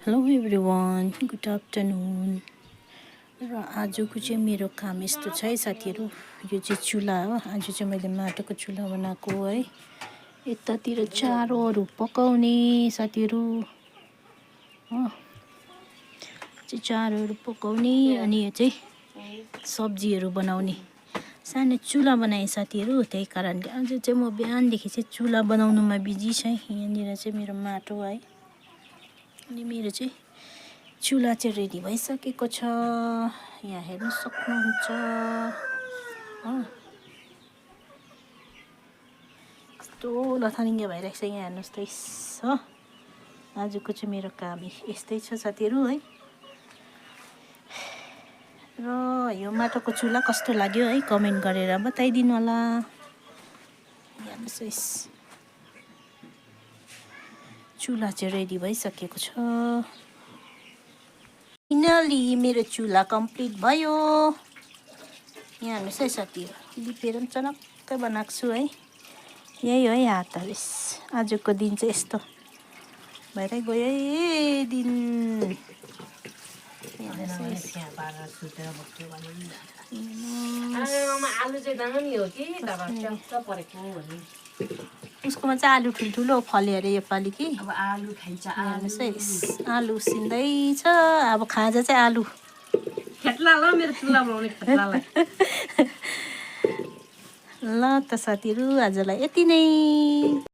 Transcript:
Hello everyone, good afternoon. र आजको चाहिँ मेरो काम यस्तो छ है साथीहरू। यो चाहिँ चुल्हा हो। आज चाहिँ मैले माटोको चुल्हा बनाएको है। यतातिर चारोहरू पकाउने साथीहरू हो, चारोहरू पकाउने अनि यो चाहिँ सब्जीहरू बनाउने सानो चुल्हा बनाएँ साथीहरू। त्यही कारणले आज चाहिँ म बिहानदेखि चाहिँ चुल्हा बनाउनुमा बिजी छ। यहाँनिर चाहिँ मेरो माटो है, अनि मेरो चाहिँ चुल्हा चाहिँ रेडी भइसकेको छ। यहाँ हेर्न सक्नुहुन्छ हो, कस्तो लथालिङ्गे भइरहेको छ यहाँ हेर्नुहोस् त हो। आजको चाहिँ मेरो काम यस्तै छ साथीहरू है। र यो माटोको चुल्हा कस्तो लाग्यो है कमेन्ट गरेर बताइदिनु होला। हेर्नुहोस् चुल्हा चाहिँ रेडी भइसकेको छ। फाइनली मेरो चुल्हा कम्प्लिट भयो। यहाँ हेर्नुहोस् है साथीहरू, लिपेर पनि चनक्कै बनाएको छु है। यही हो है हात हरेस। आजको दिन चाहिँ यस्तो भएरै गयो है दिन। उसकोमा चाहिँ आलु ठुल्ठुलो फल्यो अरे योपालि कि। अब आलु खाइन्छ, आलु उसिन्दैछ। अब खाजा चाहिँ आलु खेट्ला ल मेरो चुल्हा बनाउने खेट्लालाई। ल त साथीहरू आजलाई यति नै।